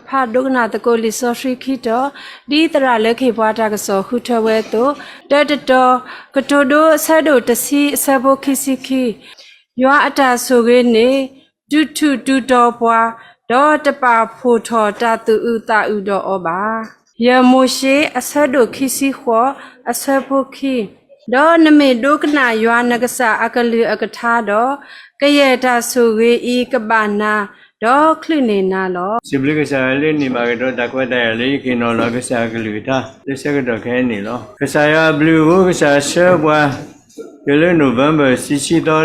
ဖးဒိကနၣ်သကိးလံာ်စီဆှံခံတီၤ, ဒ်သရၣ်လၢကဟ့ၣ်ပှၤတၢ်ကစီၣ်ဃုထၢဝဲအသိး, တၢတတီၤ, ကတိၤဒိအဆၢဒိၣ်တဆံအဆၢဖိခံဆံခံ, ယွၤအတၢ်ဆိၣ်ဂ့ၤန့ၣ် ဒုးထူးဒုးတီၤပှၤ, ဒီးတပာ်ဖှိၣ်ထီၣ်တၢ်သူၣ်အုးသးအုးဒီးအီၤဘၣ်. ယဲၢ်မိၤၡ့ အဆၢဒိၣ်ခံဆံဃိး အဆၢဖိခံ, ဒီးနမ့ၢ်ဒိကနၣ်ယွၤနကစၢ်အကလုၢ်အကထါဒီး, ကယဲၢ်တၢ်ဆိၣ်ဂ့ၤအံၤကဘၣ်နၤ, ဒီးချုးန့ၢ်နၤလီၤ. စံးဘျုးကစၢ်ယွၤလၢန့ၢ်ဘၣ်ကဒီးတၢ်ခွဲးတၢ်ယာ်လၢယကဟ့ၣ်နီၤလီၤကစၢ်အကလုၢ်ကထါ လၢဆၢကတီၢ်ခဲအံၤန့ၣ်လီၤ. ကစၢ်ယွၤအဘျုးအဃိ ကစၢ်ဆှၢပှၤ တုၤလၢ November တဆံသီလံ,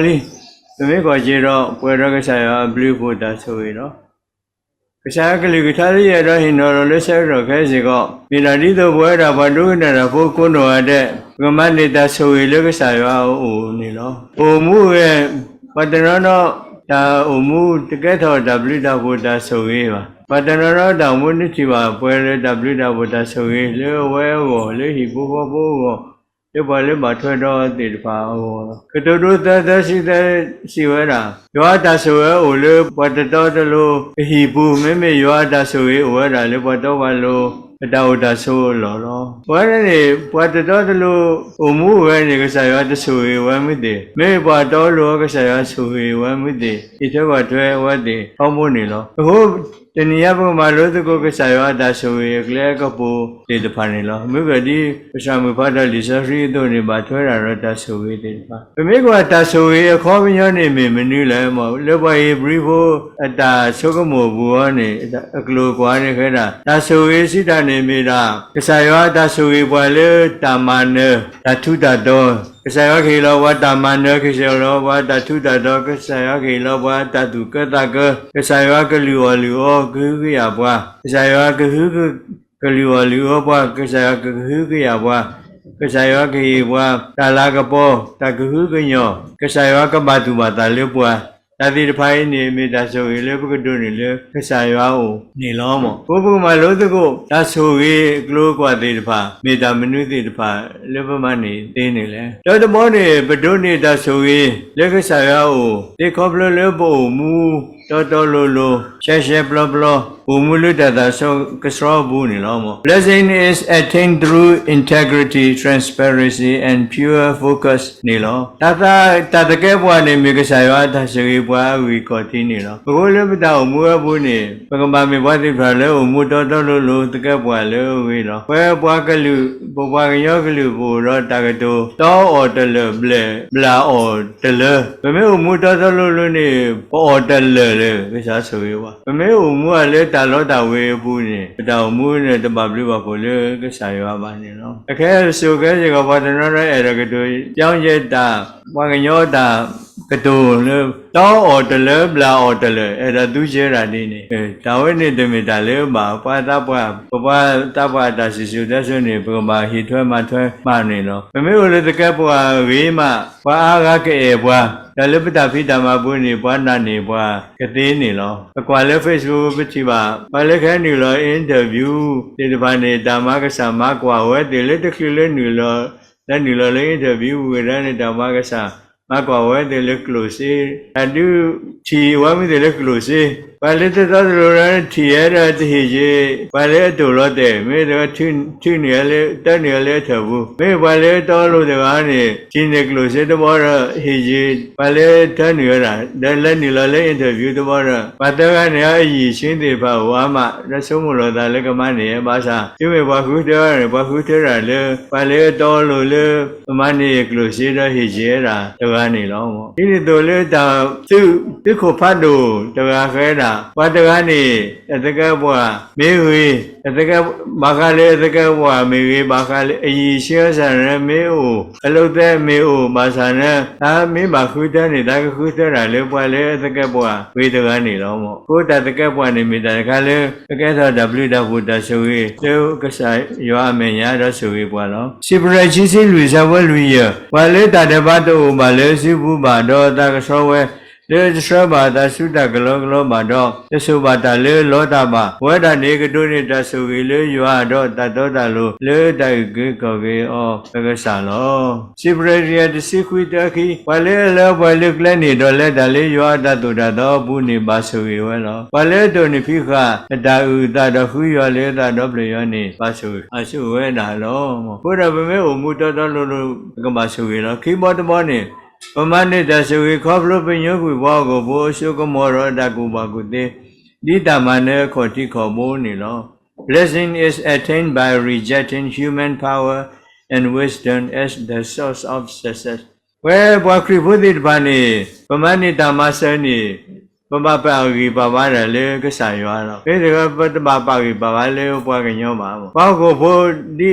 ပမ့ၢ်ကွၢ်က့ၤဒီး ပှဲၤဒီးကစၢ်ယွၤအဘျုးအဖှိၣ်တၢ်ဆိၣ်ဂ့ၤလီၤ. ကစၢ်ယွၤအကလုၢ်ကထါလၢယအဲၣ်ဒိးဟ့ၣ်နီၤလီၤလၢဆၢကတီၢ်ခဲအံၤစ့ၢ်ကီး မ့ၢ်ဒၣ်ဒ်သိးပဝဲဒၣ်ပှၤဒိကနၣ်တၢ်ဖိကိးနီၢ်ဂၤဒဲး ပကမၤန့ၢ်တၢ်ဆိၣ်ဂ့ၤလၢကစၢ်ယွၤအအိၣ်န့ၣ်လီၤ. ပအိၣ်မူအဂီၢ် ပှၤတနီၤနီၤ တၢ်အိၣ်မူတကဲထီၣ်တၢ်ဘျုးတၢ်ဖှိၣ်တၢ်ဆိၣ်ဂ့ၤဘၣ်. ပှၤတနီၤနီၤတၢ်အိၣ်မူတထံၣ်ဘၣ်ပှဲၤလၢတၢ်ဘျုးတၢ်ဖှိၣ်တၢ်ဆိၣ်ဂ့ၤ လၢအဝဲအဂီၢ် လၢဟံၣ်ဖိဃီဖိအဂီၢ် လၢပှၤလၢဘၣ်ထွဲဒီးအီၤသ့ၣ်တဖၣ်အဂီၢ်လီၤ. ကတိၤဒိသၢသၢဆံသၢ စံးဝဲဒၣ်, ယွၤအတၢ်ဆိၣ်ဂ့ၤအိၣ်လၢပှၤတတီတလိၤအဟံၣ်ပူၤ, မ့မ့ၢ်ယွၤအတၢ်ဆိၣ်ဂ့ၤအိၣ်ဝဲဒၣ်လၢပှၤတီပှၤလိၤ အတၢ်အိၣ်တၢ်ဆိးအလီၢ်လီၤ. ပဝဲဒၣ်န့ၣ် ပှၤတတီတလိၤအိၣ်မူဝဲန့ၣ် ကစၢ်ယွၤတဆိၣ်ဂ့ၤဝဲမုၢ်သ့ၣ်, မ့မ့ၢ်ပှၤတီလိၤအီၤ ကစၢ်ယွၤဆိၣ်ဂ့ၤဝဲမုၢ်သ့ၣ် အံးထွဲကွၢ်ထွဲဝဲသ့ၣ်ထီဘိန့ၣ်လီၤ. အဃိ တနံၤအံၤပကမၤလိသကိးကစၢ်ယွၤအတၢ်ဆိၣ်ဂ့ၤအကျဲအကပူၤသ့ၣ်တဖၣ်န့ၣ်လီၤ. မ့ၢ်ကဒ်ပစၢ်မုၢ်ဖးတၢ်လံာ်စီဆှံအသိးန့ၣ် ဘၣ်ထွဲဒၣ်ဒီးတၢ်ဆိၣ်ဂ့ၤသ့ၣ်တဖၣ် ပမ့ၢ်ကွၢ်တၢ်ဆိၣ်ဂ့ၤအခီပညီန့ၣ်မ့ၢ်မနုၤလဲၣ်, လၢပှၤဧ့ၤဘြံၤဖိအတၢ်ဆိကမိၣ်အပူၤအံၤန့ၣ် အကျိၤအကွာ်န့ၣ်ဃဲဒၣ် တၢ်ဆိၣ်ဂ့ၤစံးတၢ်န့ၣ်မ့ၢ်ဒၣ် ကစၢ်ယွၤအတၢ်ဆိၣ်ဂ့ၤပှၤလၢတၢ်မၤနၢၤ တၢ်ထူးတၢ်တီၤ, ကစၢ်ယွၤကဟ့ၣ်လီၤပှၤတၢ်မၤနၢၤ ကဟ့ၣ်လီၤပှၤတၢ်ထူးတၢ်တီၤ, ကစၢ်ယွၤကဟ့ၣ်လီၤပှၤတၢ်သူၣ်ကၢသးကၢ, ကစၢ်ယွၤကလုၢ်အီၣ်လုၢ်အီ ကဟုကယာ်ပှၤ, ကစၢ်ယွၤကဟု ကလုၢ်အီၣ်လုၢ်အီပှၤ, ကစၢ်ယွၤကကဟုကယာ်ပှၤ, ကစၢ်ယွၤကဟ့ၣ်ပှၤ တၢ်လၤကပီၤ တၢ်ကဟုကညီၢ်, ကစၢ်ယွၤကဘၣ်သူၣ်ဘၣ်သးလၢပှၤ, တၢ်သ့ၣ်တဖၣ်အံၤန့ၣ် မ့ၢ်တၢ်ဆိၣ်ဂ့ၤလၢပကဒိးန့ၢ်လၢကစၢ်ယွၤအအိၣ်န့ၣ်လီၤ. အဃိပကမၤလိသကိး တၢ်ဆိၣ်ဂ့ၤအကျိၤအကွာ်သ့ၣ်တဖၣ် မ့ၢ်တၢ်မနုၤသ့ၣ်တဖၣ်လၢပမၤန့ၢ်သ့န့ၣ်လဲၣ်. တၢတဘီန့ၣ် ပဒိးန့ၢ်တၢ်ဆိၣ်ဂ့ၤလၢကစၢ်ယွၤအအိၣ် သ့ခီဖျိလၢပအိၣ်မူတီတီလိၤလိၤ ရှဲရှဲပျီပျီ အိၣ်မူလၢတၢ်သးကဆှီအပူၤန့ၣ်လီၤ. Blessing is attained through integrity, transparency, and pure focus န့ၣ်လီၤ. တၢ်သး တၢ်သကဲးပဝးန့ၣ် မ့ၢ်ကစၢ်ယွၤအတၢ်ဆိၣ်ဂ့ၤပှၤအဂ့ၢ်ခီၣ်ထံးန့ၣ်လီၤ. ပဃိလၢပတၢ်အိၣ်မူအပူၤန့ၣ် ပကဘၣ်မ့ၢ်ပှၤသ့ၣ်တဖၣ်လၢအိၣ်မူတီတီလိၤလိၤ သကဲးပဝးလၢအဂ့ၤလီၤ. ပဝဲပှၤကလုာ် ပပှၤကညီကလုာ် ပအိၣ်ဒီးတၢ်ကတိၤ တီအီၣ်တလၢာ် ဘျဲၣ် ဘျၣ်အီၣ်တလၢာ်, ပမ့ၢ်အိၣ်မူတီတီလိၤလိၤန့ၣ် ပအီၣ်တလၢာ်လၢ ကစၢ်ဆိၣ်ဂ့ၤပှၤ, ပမ့ၢ်အိၣ်မူအီၤလၢတၢ်လီတၢ်ဝ့ၤအပူၤန့ၣ် ပတၢ်အိၣ်မူန့ၣ် တဘၣ်ဘျုးဘၣ်ဖှိၣ်လၢကစၢ်ယွၤဘၣ်န့ၣ်လီၤ. အခဲအံၤ ပစိၤခဲစ့ၢ်ကီး ပှၤတနီၤနီၤအဲၣ်ဒိးကတိၤ ပြောင်းလဲတၢ် ပှၤကညီတၢ်ကတိၤလၢ တီအီၣ်တလၢာ် ဘျၣ်အီၣ်တလၢာ် အဲၣ်ဒိးသူကဲဒၣ်ဒ်န့ၣ်, တၢ်ဝဲန့ၣ်တမ့ၢ်တၢ်လၢဘၣ် ပှၤသးပှၢ် ပပှၤသးပှၢ်အတၢ်စံၣ်စိၤတဲစိၤန့ၣ် ပကဘၣ်ဟ့ၣ်ထွဲမၤထွဲမးန့ၣ်လီၤ. ပမ့ၢ်အိၣ်လၢသကဲးပဝးဂ့ၤမး ပှၤအါဂၤကအဲၣ်ပှၤ, ဒီးလၢပတၢ်ဖံးတၢ်မၤပူၤန့ၣ် ပှၤနာ်န့ၢ်ပှၤကသ့န့ၣ်လီၤ. ပကွၢ်လၢ Facebook ပထံၣ်ဘၣ် ပှၤလၢကဟဲနုာ်လီၤ interview သ့ၣ်တဖၣ်န့ၣ် တၢ်မၤကစၢ်မၤကွၢ်ဝဲသ့ၣ်လၢတချုးလၢနုာ်လီၤ လၢနုာ်လီၤလၢ interview ပူၤကဒါန့ၣ် တၢ်မၤကစၢ် မၤကွၢ်ဝဲသ့ၣ်လၢကျိၣ်စ့, တၢ်ဒုးထံၣ်ဝဲမုၢ်သ့ၣ်လၢကျိၣ်စ့, ပှၤလၢတတီတလိၤဒီးထံၣ်ဝဲဒီးတဟ့ၣ်က့ၤ ပှၤလၢအတိာ်လီၤတဲာ်, မ့ၢ်တဂၤထုးန့ၢ်ဝဲလၢ တၢန့ၢ်ဝဲလၢအထၢၣ်ပူၤ, မ့ၢ်ပှၤလၢအတီလိၤတဂၤန့ၣ် ထံၣ်န့ၢ်ကျိၣ်စ့တဘီဒီး ဟ့ၣ်က့ၤ ပှၤလၢတၢန့ၢ်ဝဲဒၣ် ဒီးလဲၤနုာ်လီၤလၢ interview တဘီဒီး ပှၤသၢဂၤန့ၣ် အယံာ်ဆံသ့ၣ်တဖၣ်အိၣ်အါမး ဒီးဆိကမိၣ်လီၤသးလၢကမၤန့ၢ်ဝဲဘၣ်ဆၣ် တုၤမ့ၢ်ပှၤဃုထၢန့ၣ် ပှၤဃုထၢတၢ်လၢ ပှၤလၢအတီအလိၤလၢ ပမၤန့ၢ်ကျိၣ်စ့ဒီးဟ့ၣ်က့ၤဝဲဒၣ်တဂၤန့ၣ်လီၤ. ဒ်န့ၣ်အသိးလၢတၢ်သုး သုးခိၣ်ဖးဒိၣ်တဂၤဃဲဒၣ် ပှၤတဂၤန့ၣ် အသကဲးပဝးမ့ၢ်ဂ့ၤ အသကဲး ဘၣ်ဃးလၢအသကဲးပဝးမ့ၢ်ဂ့ၤ ဘၣ်ဃးလၢ အယံာ်ဆံးအီၤစ့ၢ်န့ၣ် မ့ၢ်အိၣ် အလုပ်သစ်မ့ၢ်အိၣ်ဘၣ်ဆၣ်န့ၣ် တၢ်မ့ၢ်ဘၣ်ဃုထၢန့ၣ် တၢ်ကဃုထၢတၢ်လၢပှၤလၢအသကဲးပဝးဂ့ၤတဂၤန့ၣ်လီၤ. အဃိတၢ်သကဲးပဝးန့ၣ် မ့ၢ်တၢ်တခါလၢ ကကဲထီၣ်တၢ်ဘျုးတၢ်ဖှိၣ်တၢ်ဆိၣ်ဂ့ၤ လၢကစၢ်ယွၤအမဲာ်ညါဒီးဆိၣ်ဂ့ၤပှၤလီၤ. စံးပတြၢၤခံဆံလွံၢ် ဆၢဖိလွံၢ်ယဲၢ်, ပှၤလၢတၢ်ဒဲးဘးတအိၣ်ဘၣ်လၢစုပူၤဘၣ် ဒီးသးကဆှီဝဲ လၢတဆှၢဘၣ်တၢ်ဆူတၢ်ကလီကလီဘၣ်ဒီး တဆိၣ်ဘၣ်တၢ်လၢလီတၢ်ဘၣ်. ပဝဲဒၣ်န့ၣ် ကဒိးန့ၢ်တၢ်ဆိၣ်ဂ့ၤလၢယွၤဒီးတၢ်တီတၢ်လိၤလၢတၢ်အုၣ်က့ၤခီၣ်က့ၤအီၤအကစၢ်လီၤ. စံးပတြၢၤတကယၤတဆံခွံတၢခံ, ပှၤလၢအလၢပှဲၤလၢကျဲန့ၣ် ဒီးလဲၤတၢ်လၢယွၤအတၢ်သိၣ်တၢ်သီအပူၤန့ၣ် ဘၣ်ဆိၣ်ဂ့ၤဝဲလီၤ. ပှၤလၢအတိၢ်န့ၢ်ဖံးဃာ်အတၢ်အုၣ်အသးဒီးဃုယွၤလၢအသးဒီဖျၢၣ်ယွၤန့ၣ် ဘၣ်ဆိၣ်ဂ့ၤ, ဘၣ်ဆိၣ်ဂ့ၤဝဲဒၣ်လီၤ. အဃိဒီးပမ့ၢ်အိၣ်မူတီတီလိၤလိၤ ပကဘၣ်ဆိၣ်ဂ့ၤလီၤ. ခံဘီတဘီန့ၣ် ပမၤန့ၢ်တၢ်ဆိၣ်ဂ့ၤခီဖျိပညိကွံာ်ပှၤဟီၣ်ခိၣ်ဖိအစိကမီၤဒီးအတၢ်ကူၣ်ဘၣ်ကူၣ်သ့ ဒ်တၢ်မၤနၢၤအခီၣ်ထံးခီၣ်ဘိန့ၣ်လီၤ. Blessing is attained by rejecting human power and wisdom as the source of success. ပဝဲပှၤခရံာ်ဖိသ့ၣ်တဖၣ်န့ၣ် ပမၤန့ၢ်တၢ်မၤစၢၤန့ၣ် ပဘၣ်ပာ်ဂံၢ်ပာ်ဘါတၢ်လၢကစၢ်ယွၤလီၤ. မ့ၢ်တခီပတဘၣ်ပာ်ဂံၢ်ပာ်ဘါလၢပှၤကညီဘၣ်. ပှၤဟီၣ်ခိၣ်ဖိဒ်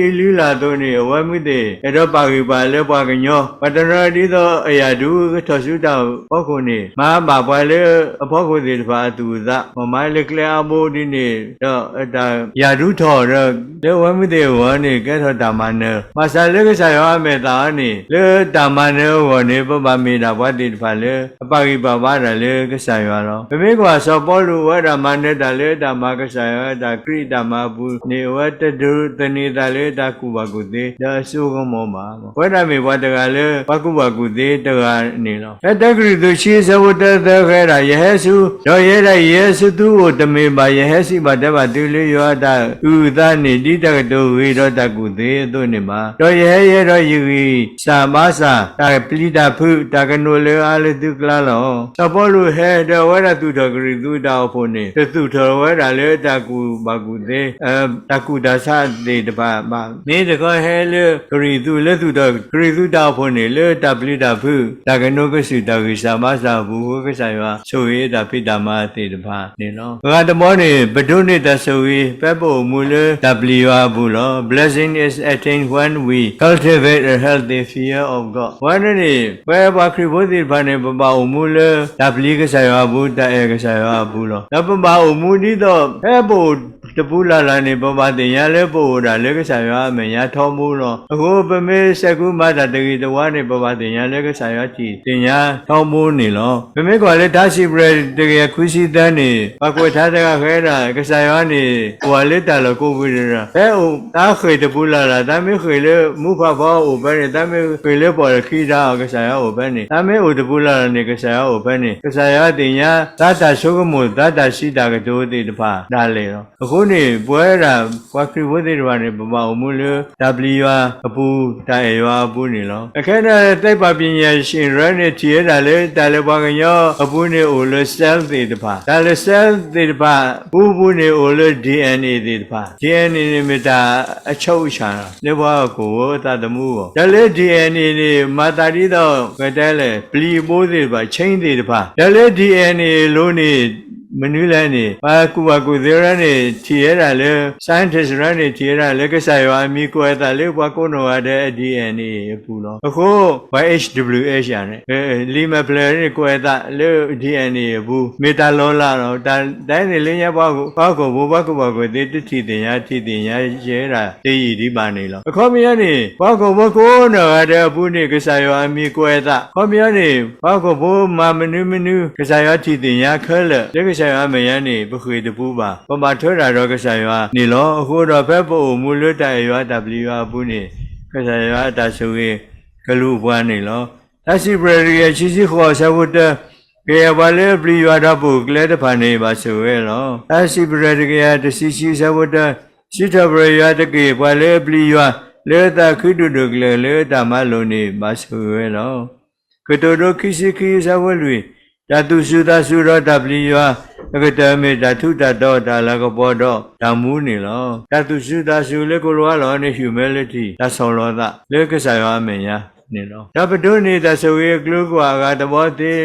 အလုၢ်အလၢ်အသိးန့ၣ် အဝဲမုၢ်သ့ၣ် အဲၣ်ဒိးပာ်ဂံၢ်ပာ်လၢပှၤကညီ, ပှၤတနီၤဒ်သိးအယၢ်ဒူကထီၣ်ဆူတၢ်ဖီခိၣ်န့ၣ် မၤဘၣ်ပှၤလၢအဖီခိၣ်သ့ၣ်တဖၣ်အသူၣ်အသး, မၤမၤလၢကျဲအါဘိဒ်န့ၣ်ဒီး တၢ်ယၢ်ဒူထီၣ်ဒီး လၢအဝဲမုၢ်သ့ၣ်အဂီၢ်န့ၣ် ကဲထီၣ်တၢ်မၤနၢၤ, ဘၣ်ဆၣ်လၢကစၢ်ယွၤအမဲာ်သၣ်အီၤန့ၣ် လၢတၢ်မၤနၢၤအဂီၢ်န့ၣ် ပဘၣ်မ့ၢ်ဒၣ်ပှၤသ့ၣ်တဖၣ်လၢ အပာ်ဂံၢ်ပာ်ဘါတၢ်လၢကစၢ်ယွၤလီၤ. ပမ့ၢ်ကွၢ်စီၤပီလူး အဝဲဒၣ်မၤနၢၤတၢ်လၢတၢ်မၤကစၢ်ယွၤအတၢ်ခရံာ်အတၢ်မၤအပူၤန့ၣ် အဝဲတဒိးသန့ၤအသးလၢတၢ်ကူၣ်ဘၣ်ကူၣ်သ့ ဒီးအစိကမီၤဘၣ်. ပဝဲဒၣ်မ့ၢ်ပှၤတဂၤလၢ ပှၤကူၣ်ဘၣ်ကူၣ်သ့တဂၤန့ၣ်လီၤ. ဖဲတၢကရံၣ်သူး ဆၢဖိတၢသၢ ဃဲဒၣ်, ယဟဲဆူ, ဒီးယဲဒၣ်ယဟဲဆူသုအိၣ်တမ့ၢ်ဘၣ်, ယဟဲစံးဘၣ်တဲဘၣ်သုလၢယွၤအတၢ်အုၣ်အသးန့ၣ် ဒ်တၢ်ကတိၤဂ့ၤဒီးတၢ်ကူၣ်သ့အသိးန့ၣ်ဘၣ်. ဒီးယဟဲယဲဒီးယဂံၢ်စၢ်ဘါစၢ်, တၢ်ပျံၤတၢ်ဖုး, တၢ်ကနိးလၢအါလၢသုကျါလီၤ. စီၤပီလူးဟဲဒီးအဝဲဒၣ်သူၣ်ထီၣ်ကရံၣ်သူးအတၢ်အိၣ်ဖှိၣ်န့ၣ် တသူၣ်ထီၣ်ဝဲဒၣ်လၢတၢ်ကူၣ်ဘၣ်ကူၣ်သ့ တၢ်ကူၣ်တၢ်ဆးသ့ၣ်တဖၣ်ဘၣ်. မ့ၢ်တခီဟဲလၢကရံၣ်သူး လၢသူၣ်ထီၣ်ကရံၣ်သူးတၢ်အိၣ်ဖှိၣ်န့ၣ် လၢတၢ်ပျံၤတၢ်ဖုး, တၢ်ကနိးကစုာ်တၢ်ဂံၢ်စၢ်ဘါစၢ်အပူၤအဃိ ကစၢ်ယွၤဆိၣ်ဂ့ၤအတၢ်ဖံးတၢ်မၤသ့ၣ်တဖၣ်န့ၣ်လီၤ. အဂၤတဘီန့ၣ် ပဒိးန့ၢ်တၢ်ဆိၣ်ဂ့ၤ ဖဲပအိၣ်မူလၢတၢ်ပျံၤယွၤအပူၤလီၤ. Blessing is attained when we cultivate a healthy fear of God. အဝဲန့ၣ်န့ၣ် ပဝဲပှၤခရံာ်ဖိသ့ၣ်တဖၣ်န့ၣ် ပဘၣ်အိၣ်မူလၢတၢ်ပျံၤကစၢ်ယွၤအပူၤ, တၢ်အဲၣ်ကစၢ်ယွၤအပူၤလီၤ. ဒီးပဘၣ်အိၣ်မူဒ်သိး ဖဲပအိၣ်တပူၤလၢ်လၢ်န့ၣ် ပဘၣ်သ့ၣ်ညါလၢပအိၣ်ဒၣ်လၢကစၢ်ယွၤအမဲာ်ညါထီဘိလီၤ. အဃိပမ့ၢ်စဲးကူမၤတၢ်တဂ့ၤတဝါန့ၣ် ပဘၣ်သ့ၣ်ညါလၢကစၢ်ယွၤထံၣ်သ့ၣ်ညါထီဘိန့ၣ်လီၤ. ပမ့ၢ်ကွၢ်လၢထါစံးပတြၢၤတကယၤခွံဆံသၢန့ၣ် ပှၤကွဲးထါတဂၤဃဲဒၣ် ကစၢ်ယွၤန့ၣ် အိၣ်ဝဲလၢတၢ်လီၢ်ကိးပူၤတဂၤ, ဖဲအိၣ်သးဃ့ၢ်တပူၤလၢ်လၢ်, သးမ့ၢ်ဃ့ၢ်လၢမူဖးဖီအိၣ်ဖဲန့ၣ်, သးမ့ၢ်ဃ့ၢ်လၢပှၢ်တခံတၢ်အီၤ ကစၢ်ယွၤအိၣ်ဖဲန့ၣ်, သးမ့ၢ်အိၣ်တပူၤလၢ်လၢ်န့ၣ် ကစၢ်ယွၤအိၣ်ဖဲန့ၣ်, ကစၢ်ယွၤသ့ၣ်ညါ သးတၢ်ဆိကမိၣ် သးတၢ်စံးတၢ်ကတိၤသ့ၣ်တဖၣ်ဒၣ်လဲာ်လီၤ. အဃိန့ၣ် ပဝဲဒၣ်ပှၤခရံာ်ဖိသ့ၣ်တဖၣ်န့ၣ် ပဘၣ်အိၣ်မူလၢတၢ်ပျံၤယွၤအပူၤ, တၢ်အဲၣ်ယွၤအပူၤန့ၣ်လီၤ. အခဲဒၣ်သိပ္ပံပညာရှင်ရၢန့ၣ် ထံၣ်ဝဲဒၣ်လၢတၢ်လၢပှၤကညီအပူၤန့ၣ် အိၣ်လၢ cell သ့ၣ်တဖၣ်, တၢ်လၢ cell သ့ၣ်တဖၣ်ပူၤပူၤန့ၣ် အိၣ်လၢ DNA သ့ၣ်တဖၣ်, DNA န့ၣ်မ့ၢ်တၢ်အချုပ်အခြာ လၢပှၤဟီၣ်ခိၣ်ဖိအသးသမူအဂီၢ်, ဒီးလၢ DNA န့ၣ် မၤသးဒ်သိး ပတဲလဲၣ် ပျံၤအဘိသ့ၣ်တဖၣ် chain သ့ၣ်တဖၣ်, ဒီးလၢ DNA အလိၤန့ၣ် မနုၤလဲၣ်န့ၣ် ပှၤကူၣ်ဘၣ်ကူၣ်သ့ရၢန့ၣ် ထံၣ်ဝဲဒၣ်လၢ scientist ရၢန့ၣ် ထံၣ်ဝဲဒၣ်လၢကစၢ်ယွၤအမံၤကွဲးအသးလၢပှၤကိးနီၢ်ဂၤဒဲးအ DNA အပူၤလီၤ. အဃိ ပှၤ H W H န့ၣ် လံာ်မဲာ်ဖျၢၣ်န့ၣ် ကွဲးအသးလၢ DNA အပူၤ မ့ၢ်တၢ်လီၤလးလီၤ. တၢ်ဒ်န့ၣ်လၢညါ ပှၤဟီၣ်ခိၣ်ဖိ ပှၤကူၣ်ဘၣ်ကူၣ်သ့ တထံၣ်သ့ၣ်ညါ ထံၣ်သ့ၣ်ညါယဲဒၣ်တယံာ်ဒံးဘၣ်န့ၣ်လီၤ. အခီပညီန့ၣ် ပှၤဟီၣ်ခိၣ်ဖိကိးနီၢ်ဂၤဒဲးအပူၤန့ၣ် ကစၢ်ယွၤအမံၤကွဲးအသး, အခီပညီန့ၣ် ပှၤဟီၣ်ခိၣ်ဖိမၤမနုၤမနုၤ ကစၢ်ယွၤထံၣ်သ့ၣ်ညါခဲလၢာ် လၢကစၢ်ယွၤအမဲာ်ညါန့ၣ် ပဃ့ၢ်တပူၤဘၣ်. ပဘၣ်ထွဲတၢ်ဒီးကစၢ်ယွၤန့ၣ်လီၤ. အဃိဒီး ဖဲပအိၣ်မူလၢတၢ်အဲၣ်ယွၤတၢ်ပျံၤယွၤအပူၤန့ၣ် ကစၢ်ယွၤအတၢ်ဆိၣ်ဂ့ၤကလူးပှၤန့ၣ်လီၤ. တၢ်စံးပတြၢၤတကယၤခံဆံဃိး ဆၢဖိတၢ, ကယဲၢ်ပှၤလၢအပျံၤယွၤဒီးပိာ်ကျဲတဖၣ်န့ၣ် ဘၣ်ဆိၣ်ဂ့ၤလီၤ. တၢ်စံးပတြၢၤတကယၤတဆံခံ ဆၢဖိတၢ, စံးထီၣ်ပတြၢၤယွၤတက့ၢ်. ပှၤလၢအပျံၤယွၤ လၢအသးခုဒိၣ်ဒိၣ်ကျၢၤလၢတၢ်မၤလိာ်န့ၣ် ဘၣ်ဆိၣ်ဂ့ၤဝဲလီၤ. ကတိၤဒိ ခံဆံခံ ဆၢဖိလွံၢ်, တၢ်သူၣ်စူၤသးစူၤဒီးတၢ်ပျံၤယွၤ အကတၢၢ်မ့ၢ်တၢ်ထူးတၢ်တီၤ တၢ်လၤကပီၤဒီးတၢ်မူန့ၣ်လီၤ. တၢ်သူၣ်စူၤသးစူၤလၢကိၤလၤဝါလီၤန့ၣ် humility တၢ်ဆီၣ်လီၤသးလၢကစၢ်ယွၤအမဲာ်ညါန့ၣ်လီၤ. ဒီးပဒိးန့ၢ်တၢ်ဆိၣ်ဂ့ၤအကျိၤအကွာ်အဂၤတဘီသ့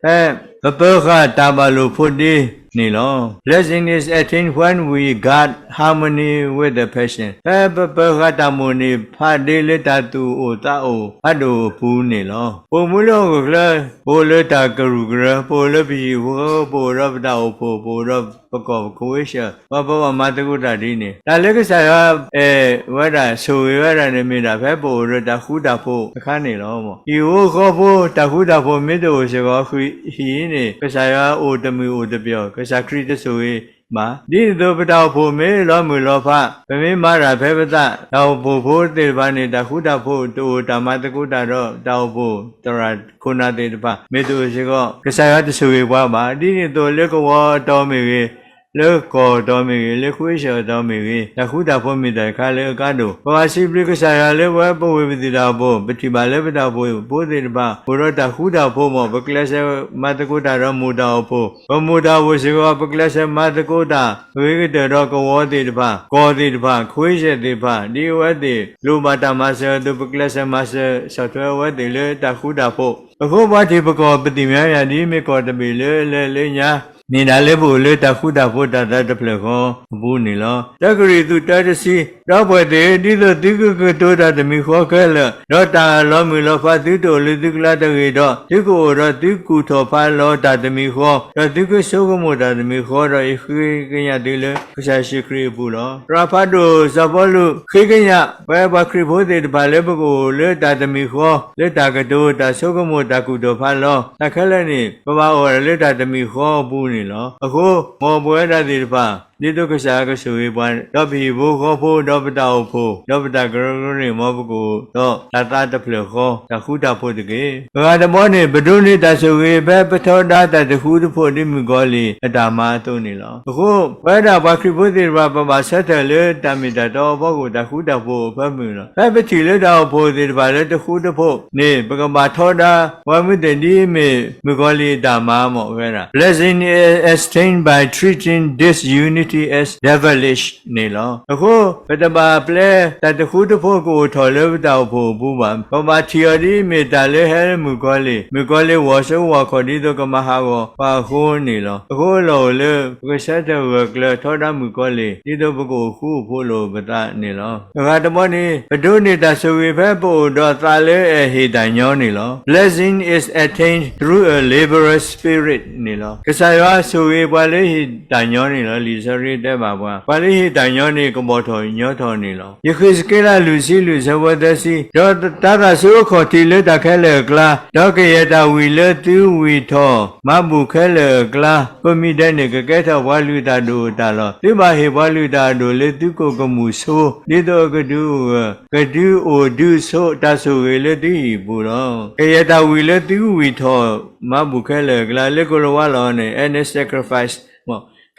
ဖဲပပၢဃာ်တၢ်ဘၣ်လိာ်ဖိးဒ့ န့ၣ်လီၤ. Blessing is attained when we guard harmony with the passion. ဖဲပပၢၤဃာ်တၢ်မိၣ်န့ၢ် ဖးဒ့လၢတၢ်သူၣ်အိၣ်သးအိၣ်ဖးဒိၣ်အပူၤန့ၣ်လီၤ. ပအိၣ်မူလၢဟီၣ်ခိၣ်ချၢ, ပအိၣ်လၢတၢ်ကရူၢ်ကရၢ, ပအိၣ်လၢပဟံၣ်ဖိဃီဖိ, ပအိၣ်ဒီးပတၢ်အိၣ်ဖှိၣ်, ပအိၣ်ဒီးပကီၢ်ပခဝ့ၡၢၣ်, ပဘၣ်မၤသကိးတၢ်ဒ်န့ၣ်, တၢ်လၢကစၢ်ယွၤအဲၣ်ဝဲဒၣ်ဆိၣ်ဂ့ၤဝဲဒၣ်န့ၣ် မ့ၢ်ဒၣ်ဖဲပအိၣ်ဒီးတၢ်ဃူတၢ်ဖိးအခါန့ၣ်လီၤ. ဟံၣ်ဖိဃီဖိတၢ်ဃူတၢ်ဖိးမ့ၢ်တအိၣ်စ့ၢ်ကီး, ဟံၣ်အံၤန့ၣ် ကစၢ်ယွၤအိၣ်တမုာ်အိၣ်တပျီၤ, ကစၢ်ခရံာ်တဆိၣ်ဂ့ၤဘၣ်. ဒ်န့ၣ်အသိး ပတၢ်အိၣ်ဖှိၣ်မ့ၢ်လီၤမုၢ်လီၤဖး, ပမ့ၢ်မၤတၢ်ဖဲပသး, တၢ်အိၣ်ဖှိၣ်ဖိသ့ၣ်တဖၣ်န့ၣ် တၢ်ဃူတၢ်ဖိးတအိၣ်, တၢ်အိၣ်ဖှိၣ်တရၣ်ခိၣ်နၢ်သ့ၣ်တဖၣ် မ့ၢ်တအိၣ်စ့ၢ်ကီး, ကစၢ်ယွၤတဆိၣ်ဂ့ၤပှၤဘၣ်. ဒ်န့ၣ်အသိး လၢကဝီၤအတီၤမ့ၢ်ဂ့ၤ, လၢကီၢ်အတီၤမ့ၢ်ဂ့ၤ, လၢခဝ့ၡၢၣ်အတီၤမ့ၢ်ဂ့ၤ, တၢ်ဃူတၢ်ဖိးမ့ၢ်တၢ်တခါလၢအကါဒိၣ်. ပဘၣ်စံးဘျုးကစၢ်ယွၤလၢပဝဲပဝ့ၢ်ပသ့ၣ်တၢ်အိၣ်ဖှိၣ်, ပထံၣ်ဘၣ်လၢပတၢ်အိၣ်ဖှိၣ်ဖိသ့ၣ်တဖၣ် အိၣ်ဒီးတၢ်ဃူတၢ်ဖိးမး, ပကျဲးစၢးမၤသကိးတၢ်ဒီးမိၢ်တၢ်အိၣ်ဖှိၣ်, ပမိၢ်တၢ်အိၣ်ဖှိၣ်စ့ၢ်ကီး ပကျဲးစၢးမၤသကိးတၢ် ဂ့ၤကတၢၢ်ဒီးကဝီၤသ့ၣ်တဖၣ်, ကီၢ်သ့ၣ်တဖၣ်, ခဝ့ၡၢၣ်သ့ၣ်တဖၣ်, ဒ်အဝဲသ့ၣ်လိၣ်ဘၣ်တၢ်မၤစၢၤအသိး ပကျဲးစၢးမၤစၢၤဆီၣ်ထွဲအဝဲသ့ၣ်လၢတၢ်ဃူတၢ်ဖိး. အဃိပှၤထံၣ်ပကီၢ်ပသ့ၣ်ညါယၤ ဒ်မ့ၢ်ကီၢ်တဘ့ၣ်လၢအလၢအလၢညါ မ့ၢ်ဒၣ်လၢပအိၣ်လၢတၢ်ဃူတၢ်ဖိးတၢ်သးတဖျၢၣ်ဃီအပူၤန့ၣ်လီၤ. တၢကရံၣ်သူးတၢတဆံ, ဒီပုၢ်ဝဲၢ်သ့ၣ်ဧၢ, ဒ်သိးသုကကတိၤတၢ်တမံၤဃီခဲလၢာ်, ဒီးတၢ်လီၤမုၢ်လီၤဖးသုတအိၣ်လၢသုကျါတဂ့ၤဒီး, သုကအိၣ်ဒီးသုကူၣ်ထီၣ်ဖးလီၤတၢ်တမံၤဃီ, ဒီးသုကဆိကမိၣ်တၢ်တမံၤဃီ, ဒီးယဃ့ကညးသုလၢကစၢ်ယ့ၣ်ၡူးခရံာ်အပူၤလီၤ. သရၣ်ဖးဒိၣ်စီၤပီလူးဃ့ကညး ပဝဲပှၤခရံာ်ဖိသ့ၣ်တဖၣ်လၢပကအိၣ်လၢတၢ်တမံၤဃီ, လၢတၢ်ကတိၤ, တၢ်ဆိကမိၣ်, တၢ်ကူၣ်ထီၣ်ဖးလီၤ, တၢ်ခဲလၢာ်န့ၣ် ပဘၣ်အိၣ်ဒၣ်လၢတၢ်တမံၤဃီအပူၤန့ၣ်လီၤ. အဃိ မ်ပဝဲဒၣ်သ့ၣ်တဖၣ် ဒ်သိးကစၢ်ယွၤကဆိၣ်ဂ့ၤပှၤ, ဒီးပဟံၣ်ဖိဃီဖိ, ဒီးပတၢ်အိၣ်ဖှိၣ်, ဒီးပတၢ်ကရၢကရိန့ၣ် မ်ပကအိၣ်ဒီးတၢ်သးတဖျၢၣ်ဃီ, တၢ်ဃူတၢ်ဖိးတက့ၢ်. အဂၤတဘီန့ၣ် ပဒိးန့ၢ်တၢ်ဆိၣ်ဂ့ၤ ဖဲပထီဒါတၢ်တဃူတဖိးဒ်မုၣ်ကီၤလံၢ်အတၢ်မၤအသိးန့ၣ်လီၤ. အဃိ ပဝဲဒၣ်ပှၤခရံာ်ဖိသ့ၣ်တဖၣ် ပဘၣ်ဆၢထၢၣ်လၢတၢ်မ့ၢ်တၢ်တီအဖီခိၣ် တၢ်ဃူတၢ်ဖိးအဖၢမုၢ်လီၤ. ဖဲပထံၣ်လၢတၢ်အိၣ်ဖှိၣ်သ့ၣ်တဖၣ်လၢတဃူတဖိးန့ၣ် ပကဘၣ်ထီဒါ ပှၤမုၢ်သ့ၣ်ဒ်အမ့ၢ်မုၣ်ကီၤလံၢ်အတၢ်မၤမးဝဲဒၣ် Blessing is attained by treating disunity as devilish န့ၣ်လီၤ. အဃိ ပတဘၣ်ပျဲတၢ်တဃူတဖိးကအိၣ်ထီၣ်လၢပတၢ်အိၣ်ဖှိၣ်အပူၤဘၣ်. ပဘၣ်ထံၣ်အီၤဒ်အမ့ၢ်တၢ်လၢဟဲလၢမုၣ်ကီၤလံၢ်, မုၣ်ကီၤလံၢ်ဝီၤစိဝီၤခီၣ်ဒ်သိးကမၤဟးဂီၤပှၤအဃိန့ၣ်လီၤ. အဃိအလီၢ်အိၣ်လၢ ပကဆၢထၢၣ်ဂၢၢ်ကျၢၤထီဒါမုၣ်ကီၤလံၢ် ဒ်သိးပကအိၣ်ဃူအိၣ်ဖိးလိာ်ပသးန့ၣ်လီၤ. အဂၤတဘီန့ၣ် ပဒိးန့ၢ်တၢ်ဆိၣ်ဂ့ၤဖဲပအိၣ်ဒီးသးလၢအဟ့ၣ်တၢ်ညီန့ၣ်လီၤ. Blessing is attained through a liberal spirit န့ၣ်လီၤ. ကစၢ်ယွၤဆိၣ်ဂ့ၤပှၤလၢဟ့ၣ်တၢ်ညီန့ၣ်လီၤ. လံာ်စီဆှံတဲဘၣ်ပှၤ, ပှၤလၢဟ့ၣ်တၢ်ညီန့ၣ် ကဘီၣ်ထီၣ်ညီထီၣ်န့ၣ်လီၤ. ယဃ့းစက့လး လွံၢ်ဆံလွံၢ် ဆၢဖိသၢဆံ, ဒီးတၤသၣ်ဆူအခီၣ်ထံးလၢတၢ်ခဲလၢာ်အကျါ, ဒီးကယဲၢ်တၢ်ဝံၣ်လၢသုဝံၣ်ထီၣ်မၤဘူၣ်ခဲလၢာ်အကျါ, ကိးမံၤဒဲးန့ၣ် ကကဲထီၣ်ပှၤလုၢ်တၢ်ဒိၣ်အတၢ်လီၤ. သုဘၣ်ဟ့ၣ်ပှၤလုၢ်တၢ်အဒိၣ်လၢသုကိၣ်ကမူၣ်ဆိ, ဒ်သိးအကဒုးအိၣ်ဂၢၢ်, ကဒုးအိၣ်ဒုးဆိးတၢ်ဆိၣ်ဂ့ၤလၢသုဟံၣ်ပူၤလီၤ. ကယဲၢ်တၢ်ဝံၣ်လၢသုဝံၣ်ထီၣ်မၤဘူၣ်ခဲလၢာ်အကျါ, လၢကိၤလၤဝါလီၤန့ၣ် any sacrifice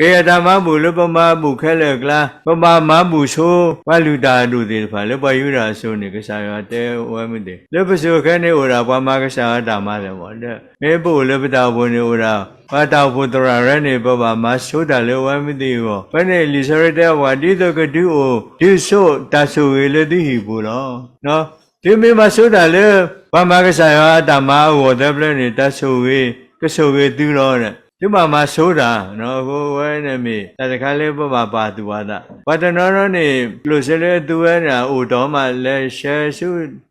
ကယဲၢ်တၢ်မၤဘူၣ်လၢပမၤဘူၣ်ခဲလၢာ်အကျါ, ပဘၣ်မၤဘူၣ်ဆိပှၤလုၢ်တၢ်အဒိၣ်သ့ၣ်တဖၣ်လၢပှၤယူဒၤအစိၤန့ၣ် ကစၢ်ယွၤတဲဝဲမုၢ်သ့ၣ်, လၢပစိၤခဲန့ၣ်အိၣ်ဒၣ်ပှၤမၤကစၢ်ယွၤတၢ်မၤသ့ၣ်မး, ဒီးမ့ၢ်ပအိၣ်လၢပတၢ်အိၣ်ဖှိၣ်န့ၣ်အိၣ်ဒၣ် ပှၤတၢ်အိၣ်ဖှိၣ်သရၣ်ရဲန့ၣ် ပဘၣ်မၤဆိတၢ်လၢအဝဲမုၢ်သ့ၣ်အဂီၢ်, ဖဲန့ၣ်လံာ်စီဆှံတဲပှၤ ဒ်သိးကဒုးအိၣ်ဒုးဆိးတၢ်ဆိၣ်ဂ့ၤလၢသုဟံၣ်ပူၤလီၤ. သုမ့ၢ်မၤဆိတၢ်လၢပှၤမၤကစၢ်ယွၤအတၢ်မၤအဂီၢ်သၢဖျၢၣ်န့ၣ် တၢ်ဆိၣ်ဂ့ၤ ကဆိၣ်ဂ့ၤသုလီၤ. သုဘၣ်မၤဆိတၢ်, အဃိဝဲန့ၣ်မ့ၢ်တၢ်တခါလၢပဘၣ်ပာ်သူၣ်ပာ်သး, ပှၤတနီၤနီၤန့ၣ် ကျိၣ်စ့လၢအသူဝဲဒၣ်အိၣ်တီၢ်မး လဲၤဆှၢဆူ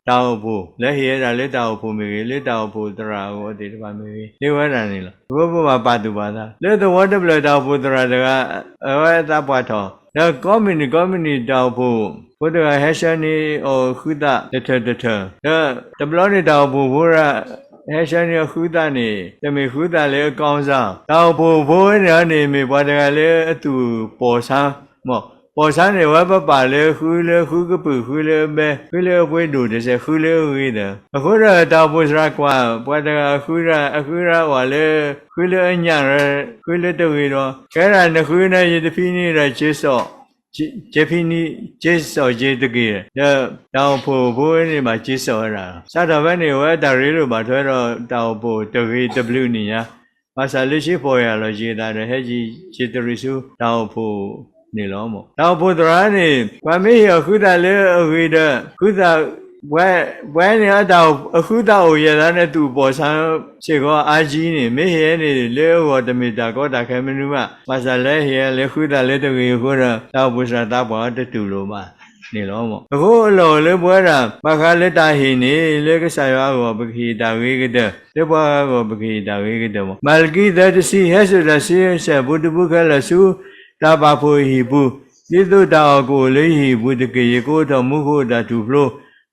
တၢ်အိၣ်ဖှိၣ်, လဲၤဟ့ၣ်ဝဲဒၣ်လၢတၢ်အိၣ်ဖှိၣ်မ့ၢ်ဂ့ၤ, လၢတၢ်အိၣ်ဖှိၣ်သရၣ်အဂီၢ်သ့ၣ်တဖၣ်မ့ၢ်ဂ့ၤ, သ့ဝဲဒၣ်န့ၣ်လီၤ. အဃိပဘၣ်ပာ်သူၣ်ပာ်သး လၢသဝီတဖျၢၣ်တၢ်အိၣ်ဖှိၣ်သရၣ်တဂၤ အဝဲအသးပှၢ်ထီၣ်, ဒီးကိးမုၢ်နံၤကိးမုၢ်နံၤတၢ်အိၣ်ဖှိၣ်ဖိတဂၤဟဲဆှၢန့ၢ်အီၤအဃုသးတထၢၣ်တထၢၣ်, ဒီးတဘျီန့ၣ်တၢ်အိၣ်ဖှိၣ်ဖိ ဟဲဆှၢန့ၢ်အီၤဃုသးန့ၣ် တမ့ၢ်ဃုသးလၢအကီၢ်စၢ်, တၢ်အိၣ်ဖှိၣ်ဖိဝဲန့ၣ်န့ၣ် မ့ၢ်ပှၤတဂၤလၢအသူၣ်ပီၢ်ဆါ, ပီၢ်ဆါန့ၣ် အဝဲပပာ်လၢဃုလၢဃုကပုာ် ဃုလၢအဘဲ ဃုလၢအပှ့ၤဒိၣ်တစဲး ဃုလၢအဂ့ၤဒီး, အဃိဒီးတၢ်အိၣ်ဖှိၣ်သရၣ်ကွၢ် ပှၤတဂၤဃုရၣ် အဃုရၣ်ဝဲလၢ ဃုလၢအညၣ်ရၢ ဃုလၢတဂ့ၤဒီး ကဲဒၣ်နဃုန့ၣ် ယတဖံးန့ၢ်ဒီး က့စီၣ် က့ဖံးန့ၢ် က့စီၣ်က့တက့ၢ်, ဒီးတၢ်အိၣ်ဖှိၣ်ဖိန့ၣ်ဘၣ်က့စီၣ်ဝဲဒၣ်လီၤ. စးထီၣ်ဖဲန့ၣ် အဝဲတၢ်ရ့လိာ်ဘၣ်ထွဲဒီးတၢ်အိၣ်ဖှိၣ်တဂ့ၤတဘျုးနံၣ်ညါ, ဘၣ်ဆၣ်လၢဆ့ဖီၣ်ယာ်လီၤက့ၤသးဒီး ဟဲက့ၤတရံးဆူတၢ်အိၣ်ဖှိၣ်န့ၣ်လီၤ. တၢ်အိၣ်ဖှိၣ်သရၣ်န့ၣ် ပှၤမ့ၢ်ဟ့ၣ်အီၤဃုသးလၢအဂ့ၤဒီး ဃုသး ပှၤ, ပှၤန့ၣ်အတၢ်အဃုသးအိၣ်ယဲၢ်သးန့ၣ် သူၣ်ဘီၣ်ဆၣ်စ့ၢ်ကီးအါကံန့ၣ် မ့ၢ်ဟ့ၣ်န့ၣ် လၢအဂီၢ်တမ့ၢ်တၢ်ကီတၢ်ခဲမနုၤမး, ဘၣ်ဆၣ်လၢဟ့ၣ်လၢဃုသးလၢတဂ့ၤအဃိဒီး တၢ်အိၣ်ဖှိၣ်သရၣ်သးပှၢ်အီၤတတူၢ်လိာ်ဘၣ်န့ၣ်လီၤ. အဃိအလီၢ်အိၣ်လၢပဝဲဒၣ် ဘၣ်ဃးလၢတၢ်ဟ့ၣ်န့ၣ် လၢကစၢ်ယွၤအဂီၢ်ပကဟ့ၣ်တၢ်ဂ့ၤကတၢၢ်, လၢပှၤအဂီၢ်ပကဟ့ၣ်တၢ်ဂ့ၤကတၢၢ်မး. မၤလကံသၢတဆံ, ဟဲစိာ်တၢ်ဆံဆဲၣ်ဖိတဖုခဲလၢာ်ဆူ တၢ်ပာ်ဖှိၣ်အဟံၣ်ပူၤ, ဒ်သိးတၢ်အီၣ်ကအိၣ်လၢယဟံၣ်ပူၤတက့ၢ်. ယကအိးထီၣ်မူခိၣ်အတၢ်ထူၣ်ဖျိ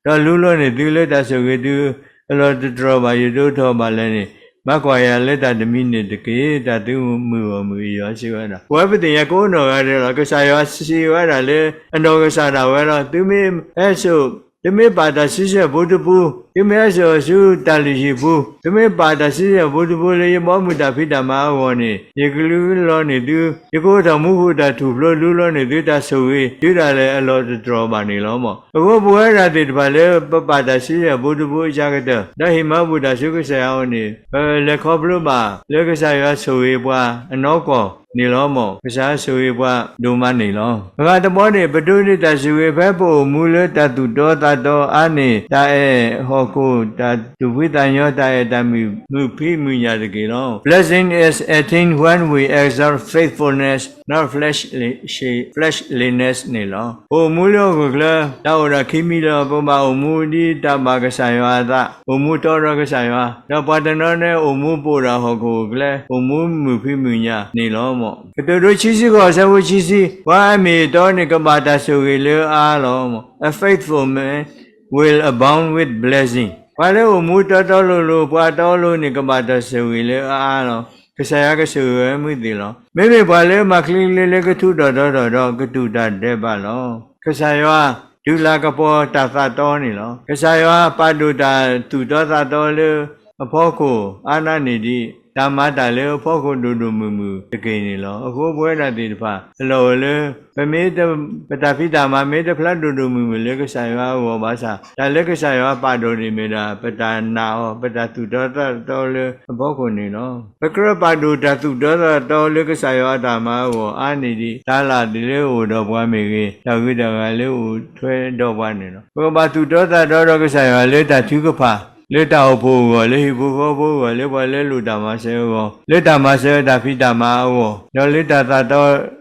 ဒီးလူလီၤန့ၢ်သုလၢတၢ်ဆိၣ်ဂ့ၤတုၤအလီၢ်တတြီၢ်ဘၣ်. ယတအိးထီၣ်ဘၣ်လဲၣ်န့ၣ် မၤကွၢ်ယၤလၢတၢ်တမံန့ၣ်တက့ၢ်. တၢ်သုမုာ်အီၣ်မုာ်အယီၢ်စံးဝဲဒၣ်. ပဝဲပသ့ၣ်ညါကအိးနီၢ်ဂၤဒဲးလီၤ. ကစၢ်ယွၤစံးဝဲဒၣ်လၢအနီၢ်ကစၢ်ဒၣ်ဝဲလီၤ. သုမ့ၢ်ဟဲစိာ် သုမ့ၢ်ပာ်တၢ်ဆံဆဲၣ်ဖိတဖု, သုမ့ၢ်ဟဲစိာ်ဆူတၢ်လုၢ်ဟံၣ်ပူၤ, သုမ့ၢ်ပာ်တၢ်ဆံဆဲၣ်ဖိတဖုလၢယဘီမုၢ်တၢ်ဖံးတၢ်မၤအဂီၢ်န့ၣ် ယကလူလီၤန့ၢ်သု, ယကအိးထီၣ်မူခိၣ်တၢ်ထူၣ်ဖျိ လူလီၤန့ၢ်သုတၢ်ဆိၣ်ဂ့ၤ တုၤဒၣ်လဲာ်အလီၢ်တတြီၢ်ဘၣ်န့ၣ်လီၤ. အဃိပဝဲဒၣ်သ့ၣ်တဖၣ်လၢပပာ်တၢ်ဆံဆဲၣ်ဖိတဖုအကါကတၢၢ် ဒီးဟ့ၣ်မၤဘူၣ်တၢ်ဆူကစၢ်ယွၤအအိၣ်န့ၣ် ပလဲၤခီဖျိဘၣ်လၢကစၢ်ယွၤဆိၣ်ဂ့ၤပှၤအနီၢ်ကီၢ်န့ၣ်လီၤ. ကစၢ်ယွၤဆိၣ်ဂ့ၤပှၤဒိၣ်မးန့ၣ်လီၤ. အဂၤတဘီန့ၣ် ပဒိးန့ၢ်တၢ်ဆိၣ်ဂ့ၤဖဲပအိၣ်မူလၢတၢ်သူၣ်တီသးတီအါန့ၢ် တၢ်အဲၣ်ဟီၣ်ခိၣ် တၢ်သူၣ်ဖှံသးညီ တၢ်အဲၣ်တၢ်မုာ်ဖံးမုာ်ညၣ်တက့ၢ်လီၤ. Blessing is attained when we exert faithfulness, not fleshli-, fleshliness န့ၣ်လီၤ. ပအိၣ်မူလၢဟီၣ်ခိၣ်ချၢ တၢ်အိၣ်ဒီးခံမံၤလီၤ. ပကဘၣ်အိၣ်မူဒ်တၢ်ဘၣ်ကစၢ်ယွၤအသး, အိၣ်မူတီဒီးကစၢ်ယွၤ, ဒီးပှၤတနီၤန့ၣ် အိၣ်မူပအိၣ်ဒီးဟီၣ်ခိၣ်အကျဲ, အိၣ်မူမုာ်ဖံးမုာ်ညၣ်န့ၣ်လီၤ. ကတိၤဒိဆံဆံဃိး အဆၢဖိဆံဆံ, ပှၤအမ့ၢ်အတီန့ၣ် ကဘၣ်တၢ်ဆိၣ်ဂ့ၤလၢအအါလီၤ. A faithful man will abound with blessing. ပှၤလၢအိၣ်မူတီတီလိၤလိၤ ပှၤတီလိၤန့ၣ် ကဘၣ်တၢ်ဆိၣ်ဂ့ၤလၢအအါလီၤ. ကစၢ်ယွၤကဆိၣ်ဂ့ၤဝဲမုၢ်သ့ၣ်လီၤ. မ့မ့ၢ်ပှၤလၢမၤချ့ချ့လၢကထူးထီၣ်တီထီၣ်ဒီး ကတူၢ်တၢ်ဒဲးဘးလီၤ. ကစၢ်ယွၤ တုၤလၤကပီၤတၢ်သးတီန့ၣ်လီၤ. ကစၢ်ယွၤပာ်ဒိၣ်တၢ်သူၣ်တီသးတီလၢအဖီခိၣ်အါန့ၢ်ဒံး တၢ်မၤတၢ်လၢအဖီခိၣ်ဒိၣ်ဒိၣ်မုၢ်မုၢ်တက့ၢ်န့ၣ်လီၤ. အဃိပဝဲဒၣ်သ့ၣ်တဖၣ် အလီၢ်အိၣ်လၢ ပမ့ၢ်တ, ပတၢ်ဖံးတၢ်မၤမ့ၢ်တဖျါဒိၣ်ဒိၣ်မုၢ်မုၢ်လၢကစၢ်ယွၤအဂီၢ်ဘၣ်ဆၣ် တၢ်လၢကစၢ်ယွၤပာ်ဒိၣ်န့ၣ်မ့ၢ်ဒၣ် ပတၢ်နာ်အီၤ ပတၢ်သူၣ်တီသးတီလၢအဖီခိၣ်န့ၣ်လီၤ. ပကြၢးပာ်ဒိၣ်တၢ်သူၣ်တီသးတီလၢကစၢ်ယွၤအတၢ်မၤအဂီၢ်အါန့ၢ်ဒံး တၢ်လၢ်လၢအအိၣ်ဒီးပှၤမ့ၢ်ဂ့ၤ, တၢ်ဂုၤတၢ်ဂၤလၢအအိၣ်ထွဲဒီးပှၤန့ၣ်လီၤ. ပကဘၣ်သူၣ်တီသးတီဒီးကစၢ်ယွၤလၢတၢ်ထုကဖၣ်, လၢတၢ်အိၣ်ဖှိၣ်အဂီၢ်, လၢဟံၣ်ဖိဃီဖိအဂီၢ်, လၢပှၤလၢလိၣ်တၢ်မၤစၢၤအဂီၢ်, လၢတၢ်မၤစၢၤတၢ်ဖံးတၢ်မၤအဂီၢ်, ဒီးလၢတၢ်သးတီ,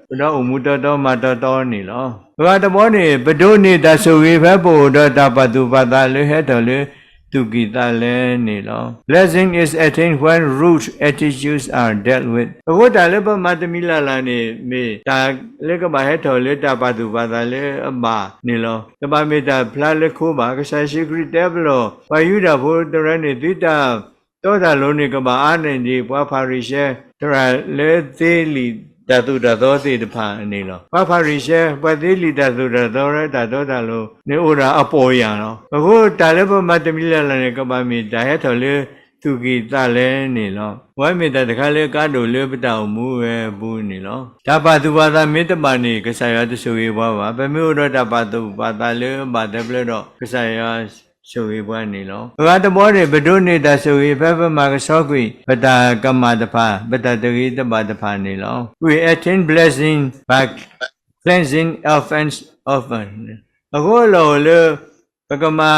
ဒီးအိၣ်မူတီတီမၤတီတီန့ၣ်လီၤ. အဂၤတဘီန့ၣ် ပဒိးန့ၢ်တၢ်ဆိၣ်ဂ့ၤဖဲပအိၣ်ဒီးတၢ်ပာ်သူၣ်ပာ်သးလၢဟဲထီၣ်လၢသူၣ်ကံၢ်သးလဲန့ၣ်လီၤ. Blessing is attained when rude attitudes are dealt with. အဃိတၢ်လၢပမၤတမံၤလၢ်လၢ်န့ၣ် မ့ၢ်တၢ်လၢကဘၣ်ဟဲထီၣ်လၢတၢ်ပာ်သူၣ်ပာ်သးလၢအဘၣ်န့ၣ်လီၤ. တဘၣ်မ့ၢ်တၢ်ဖျါလၢခိဘၣ်. ကစၢ်ယ့ၣ်ၡူးခရံာ်တဲပလီၢ် ပှၤယူဒၤဖိတရၢန့ၣ် သုတၢ်တီတၢ်လိၤန့ၣ် ကဘၣ်အါန့ၢ်ဒံးပှၤဖၤရံၤၡဲ သရၣ်လၢသ့လံာ်တၢ်သိၣ်တၢ်သီသ့ၣ်တဖၣ်န့ၣ်လီၤ. ပှၤဖၤရံၤၡဲ ပှၤသ့လံာ်တၢ်သိၣ်တၢ်သီလၢတၢ်တီတၢ်လိၤန့ၣ် အိၣ်ဒၣ်အပီၢ်ယၢ်လီၤ. အဃိတၢ်လၢပမၤတမံၤလၢ်လၢ်န့ၣ် ကဘၣ်မ့ၢ်တၢ်ဟဲထီၣ်လၢသူၣ်ကံၢ်သးလဲန့ၣ်လီၤ. အဝဲမ့ၢ်တၢ်တခါလၢအကါဒိၣ်လၢပတၢ်အိၣ်မူဝဲအပူၤန့ၣ်လီၤ. တၢ်ပာ်သူၣ်ပာ်သးမ့ၢ်တဘၣ်န့ၣ် ကစၢ်ယွၤတဆိၣ်ဂ့ၤပှၤဘၣ်. ပမ့ၢ်အိၣ်ဒီးတၢ်ပာ်သူၣ်ပာ်သးလၢအဘၣ်သပှၢ်ဒီး ကစၢ်ယွၤဆိၣ်ဂ့ၤပှၤန့ၣ်လီၤ. အဂၤတဘီန့ၣ် ပဒိးန့ၢ်တၢ်ဆိၣ်ဂ့ၤဖဲပမၤကဆှီကွံာ် ပတၢ်ကမၣ်တဖၣ်, ပတၢ်တဂ့ၤတဘၣ်တဖၣ်န့ၣ်လီၤ. We attain blessing by cleansing offense often. အဃိအလီၢ်အိၣ်လၢ ပကမၤ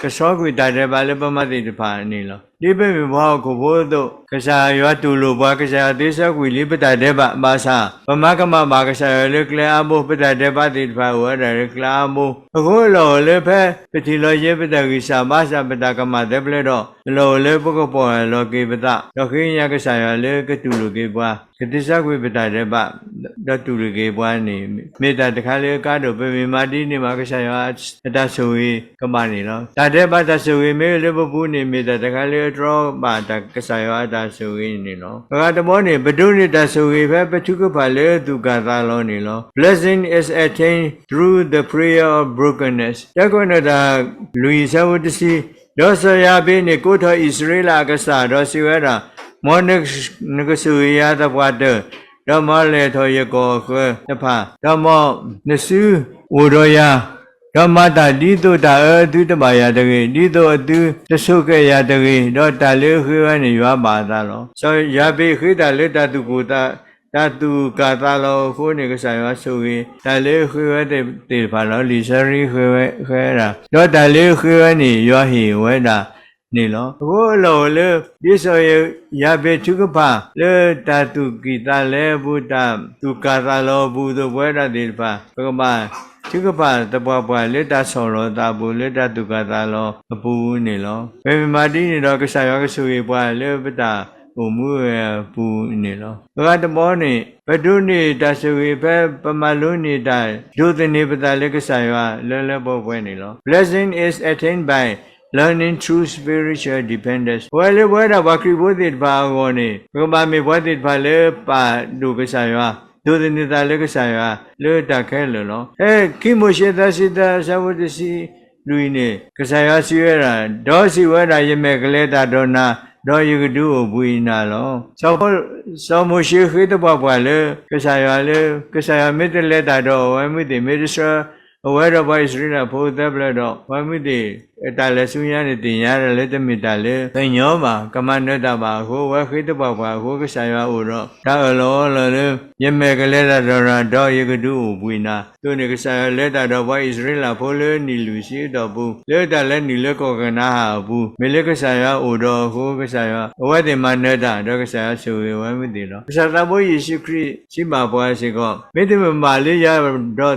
ကဆှီကွံာ်တၢ်ဒဲးဘးလၢပမၤသ့ၣ်တဖၣ်န့ၣ်လီၤ. ဒ်ပမ့ၢ်ပှၤဟီၣ်ခိၣ်ဖိအသိး ကစၢ်ယွၤတူၢ်လိာ်ပှၤ, ကစၢ်ယွၤသ့ဆှၢကွံာ်လံပတၢ်ဒဲးဘးဘၣ်ဆၣ် ပမၤကမၣ်ဘၣ်ကစၢ်ယွၤလၢကျဲအါဘိ, ပတၢ်ဒဲးဘးသ့ၣ်တဖၣ်အိၣ်ဝဲဒၣ်လၢကျဲအါဘိ. အဃိအလီၢ်အိၣ်လၢဖဲပထံၣ်လီၤယဲပတၢ်ဂံၢ်စၢ်ဘါစၢ် ပတၢ်ကမၣ်သၢပျၢၢ်ဒီး အလီၢ်အိၣ်လၢပကပီၢ်ယၢ်လီၤက့ၤပသး ဒီးဃ့ကညးကစၢ်ယွၤလၢကတူၢ်လိာ်က့ၤပှၤ ကသ့ဆှၢကွံာ်ပတၢ်ဒဲးဘး ဒီးတူၢ်လိာ်က့ၤပှၤန့ၣ် မ့ၢ်တၢ်တခါလၢအကါဒိၣ်. ပမ့ၢ်မၤဒ်န့ၣ်မး ကစၢ်ယွၤအတၢ်ဆိၣ်ဂ့ၤကဘၣ်န့ၣ်လီၤ. တၢ်ဒဲးဘးတၢ်ဆိၣ်ဂ့ၤမ့ၢ်ဂ့ၤလၢပပူၤန့ၣ် မ့ၢ်တၢ်တခါလၢအတြီဘၣ်ကစၢ်ယွၤအတၢ်ဆိၣ်ဂ့ၤန့ၣ်လီၤ. အဂၤတဘီန့ၣ် ပဒိးန့ၢ်တၢ်ဆိၣ်ဂ့ၤဖဲပထုကဖၣ်လၢသူၣ်ကၢ်သးလီၤန့ၣ်လီၤ. Blessing is attained through the prayer of brokenness. တၢ်ကွဲးနီၣ်တၢ်လွံၢ် အဆၢဖိတဆံ ဒီးစီၤယၤဘ့းန့ၣ် ကိးထီၣ်အံၣ်စရ့လးအကစၢ် ဒီးစံးဝဲဒၣ်, မ်နကဆိၣ်ဂ့ၤယၤသပှၢ်တၢၢ်, ဒီးမ်လဲၤထီၣ်ယကီၢ်အဃၢၤတဖၣ်, ဒီးမ်နစုအိၣ်ဒီးယၤ, ဒီးမၤတၢ်ဒ်သိးတၢ်အၢအသုတဘၣ်ယၤတဂ့ၤ, ဒ်သိးအသုတဆိးကဲယၤတဂ့ၤ, ဒီးတၢ်လၢအဃ့ဝဲန့ၣ် ယွၤဘၣ်အသးလီၤ. စီၤယၤဘ့းဃ့တၢ်လၢတၢ်သူၣ်ကိၢ်သး တၢ်သူၣ်ကၢ်သးလီၤအဃိန့ၣ် ကစၢ်ယွၤဆိၣ်ဂ့ၤ တၢ်လၢဃ့ဝဲသ့ၣ်တဖၣ်လီၤ. လံာ်စီဆှံဃ့ဝဲဒၣ်, ဒီးတၢ်လၢဃ့ဝဲန့ၣ် ယွၤဟ့ၣ်ဝဲဒၣ်န့ၣ်လီၤ. အဃိအလီၢ်အိၣ်လၢ ဒ်စီၤယၤဘ့းထုကဖၣ် လၢတၢ်သူၣ်ကၢ်သးလဲအပူၤ တၢ်သူၣ်ကၢ်သးလီၤအပူၤအသိး ပဝဲဒၣ်သ့ၣ်တဖၣ် ပကဘၣ်ထုကဖၣ်သပှၢ်ပှၢ်လၢတၢ်ဆီၣ်လီၤသးအပူၤ လၢတၢ်သူၣ်ကၢ်သးလီၤအပူၤန့ၣ်လီၤ. မ့မ့ၢ်မၤဒ်န့ၣ်ဒီး ကစၢ်ယွၤကဆိၣ်ဂ့ၤပှၤလၢပတၢ်အိၣ်မူအပူၤန့ၣ်လီၤ. အဂၤတဘီန့ၣ် ပဒိးန့ၢ်တၢ်ဆိၣ်ဂ့ၤဖဲပမၤလိန့ၢ်တၢ် ဒိးသန့ၤပသးလၢကစၢ်ယွၤလၢလၢပှဲၤပှဲၤန့ၣ်လီၤ. Blessing is attained by learning true spiritual dependence. ပဝဲလၢပဝဲဒၣ်ပှၤခရံာ်ဖိသ့ၣ်တဖၣ်အဂီၢ်န့ၣ် ပကဘၣ်မ့ၢ်ပှၤသ့ၣ်တဖၣ်လၢပာ်ဒိၣ်ကစၢ်ယွၤ, ဒိးသန့ၤသးလၢကစၢ်ယွၤလၢတၢ်ခဲလၢာ်လီၤ. ဖဲခံမိၤၡ့သၢဆံသၢ အဆၢဖိတဆံလွံၢ်န့ၣ် ကစၢ်ယွၤစံးဝဲဒၣ်, ဒီးစံးဝဲဒၣ်, ယမဲာ်ကလဲၤတၢ်ဒီးနၤ, ဒီးယကဒုးအိၣ်ဘှံးနၤလီၤ. စီၤပီ, စီၤမိၤၡ့ဃ့သပှၢ်ပှၢ်လၢ ကစၢ်ယွၤလၢ ကစၢ်ယွၤမ့ၢ်တလဲၤတၢ်ဒီးအဝဲမုၢ်သ့ၣ်, မ့ၢ်တဆှၢ အဝဲဒီးပှၤအံၣ်စရ့လးဖိသၢဖျၢၣ်ဒီး ပှၤမုၢ်သ့ၣ်အတၢ်လဲၤဆူညါန့ၣ် သ့ၣ်ညါတၢ်လၢတမ့ၢ်တၢ်လၢ ကညီဘၣ်, ကမၤနၢၤတၢ်ဘၣ်အဃိ အဝဲဃ့သပှၢ်ပှၢ်အဃိ ကစၢ်ယွၤအိၣ်ဒီး တၢ်အၢၣ်လီၤအီလီၤလၢ ယမဲာ်ကလဲၤတၢ်ဒီးနၤ ဒီးယကဒုးအိၣ်ဘှံးနၤ, အသိးန့ၣ် ကစၢ်ယွၤလဲၤတၢ်ဒီးပှၤအံၣ်စရ့လးဖိလၢနံၣ်လွံၢ်ဆံအတီၢ်ပူၤ လၢတၢ်လဲၤနုာ်လၢကီၢ်ကနၤဧၣ်အပူၤ, မ့ၢ်လၢကစၢ်ယွၤအိၣ်ဒီးအဃိ ကစၢ်ယွၤ အဝဲသ့ၣ်မၤနၢၤတၢ် ဒီးကစၢ်ယွၤဆိၣ်ဂ့ၤအဝဲမုၢ်သ့ၣ်လီၤ. ကစၢ်သးဘိယ့ၣ်ၡူးခရံာ်စံးဘၣ်ပှၤစ့ၢ်ကီး, မ့တမ့ၢ်ဘၣ်လၢယၤ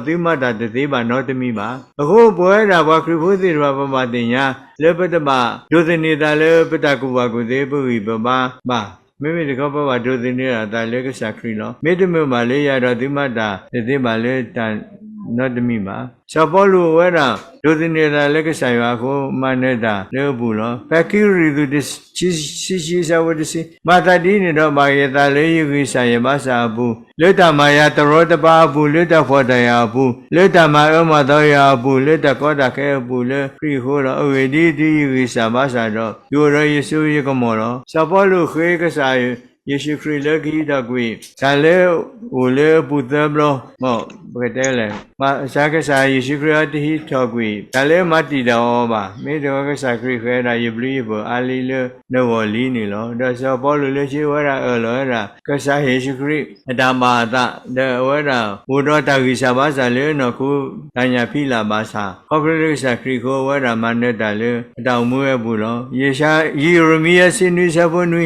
ဒီးသုမၤတၢ်တသ့ဘၣ်နီတမံၤဘၣ်. အဃိပဝဲဒၣ်ပှၤခရံာ်ဖိသ့ၣ်တဖၣ် ပဘၣ်သ့ၣ်ညါ လၢပတဘၣ်ဒိးသန့ၤသးလၢပတၢ်ကူၣ်ဘၣ်ကူၣ်သ့ ပဂံၢ်ပဘါဘၣ်. မ့မ့ၢ်တခီ ပဘၣ်ဒိးသန့ၤဒၣ်သးလၢကစၢ်ခရံာ်လီၤ. မ့တမ့ၢ်ဘၣ်လၢယၤဒီးသုမၤတၢ်တသ့ဘၣ်လၢတၢ်နီတမံၤဘၣ်. စီၤပီလူးအဝဲဒၣ် ဒိးသန့ၤသးလၢကစၢ်ယွၤအဃိ မၤနၢၤတၢ်လၢအပူၤလီၤ. ဖဲခံကရံၣ်သူး ဆံဆံ ဆၢဖိတဆံ, မၤသးဒ်န့ၣ်ဒီး ဘၣ်ယသးလၢယဂံၢ်စၢ်ယဘါစၢ်အပူၤ, လၢတၢ်မၤယၤတရီတပါအပူၤ, လၢတၢ်ဖှီၣ်တၢ်ယာ်အပူၤ, လၢတၢ်မၤအၢမၤသီယၤအပူၤ, လၢတၢ်ကီတၢ်ခဲအပူၤ လၢခရံာ်အဃိလီၤ. အဂ့ၢ်ဒ်အံၤ, သုယဂံၢ်စၢ်ဘါစၢ်ဒီး ယအိၣ်ဒီးယစိယကမီၤလီၤ. စီၤပီလူးဃ့ကစၢ်ယ့ၣ်ၡူးခရံာ်လၢကဟံးထီၣ်ကွံာ် တၢ်လၢအိၣ်လၢအပူၤသၢဘျီ, မ်ပကတဲလဲၣ်, မ့ၢ်စ့ၢ်ကီးကစၢ်ယ့ၣ်ၡူးခရံာ်အတဟံးထီၣ်ကွံာ် တၢ်လၢမၤတံာ်တာ်အီၤဘၣ်. မ့ၢ်တခီ ကစၢ်ခရံာ်ဃဲဒၣ် ယဘျုးယဖှိၣ်အါလံလၢနဂီၢ်လံန့ၣ်လီၤ. ဒီးစီၤပီလူးလၢခံဝဲဒၣ်အၢၣ်လီၤဝဲဒၣ် ကစၢ်ယ့ၣ်ၡူးခရံာ်အတၢ်ဘၣ်အသး, ဒီးအဝဲဒၣ်အိၣ်ဒီးတၢ်ဂံၢ်စၢ်ဘါစၢ်လၢနီၢ်ခိတၢ်ညၣ်ဖံးလၢ်ဘၣ်ဆၣ်, ခီဖျိလၢကစၢ်ခရံာ်အဃိ အဝဲဒၣ်မၤနၢၤတၢ်လၢအတၢ်အိၣ်မူဝဲအပူၤလီၤ. ယရမံယၤ ဆံနွံ ဆၢဖိနွံ,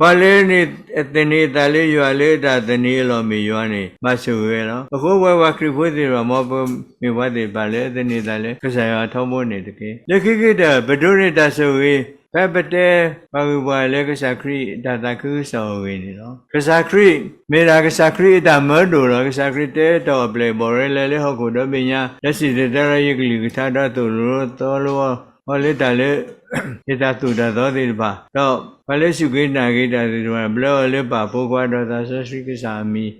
ပှၤလၢသန့ၤအသးလၢယွၤ လၢတၢ်သန့ၤအလီၢ်မ့ၢ်ယွၤန့ၣ် ဘၣ်ဆိၣ်ဂ့ၤဝဲလီၤ. အဃိပဝဲပှၤခရံာ်ဖိသ့ၣ်တဖၣ် မ်ပမ့ၢ်ပှၤသ့ၣ်တဖၣ်လၢသန့ၤသးလၢကစၢ်ယွၤထီဘိန့ၣ်တက့ၢ်. လၢခံကတၢၢ် ပဒိးန့ၢ်တၢ်ဆိၣ်ဂ့ၤ ဖဲပတဲပှၤဂုၤပှၤဂၤလၢကစၢ်ခရံာ်အတၢ်သးခုကစီၣ်အဂ့ၢ်န့ၣ်လီၤ. ကစၢ်ခရံာ် မ့ၢ်ဒၣ်ကစၢ်ခရံာ်အတၢ်မၢဒိၣ်လီၤ. ကစၢ်ခရံာ်တဲတၢ်အီၣ်ပျဲၢ်ဘီၣ်ရ့လဲၤလၢဟီၣ်ခိၣ်ဒီဘ့ၣ်ညါ, ဒီးစံၣ်တဲၤတဲလီၤယကလုၢ်ကထါ ဒီးသိၣ်လိသီလိအီၤလၢတၢ်လၢ ယတၢ်သိၣ်တၢ်သီသ့ၣ်တဖၣ်, ဒီးပှၤလၢစူၢ်က့ၤနာ်က့ၤတၢ်သ့ၣ်တဖၣ် ဘျၢအီၤလၢပၢ်ဖိခွါဒီးသးစီဆှံကစၢ်အမံၤ,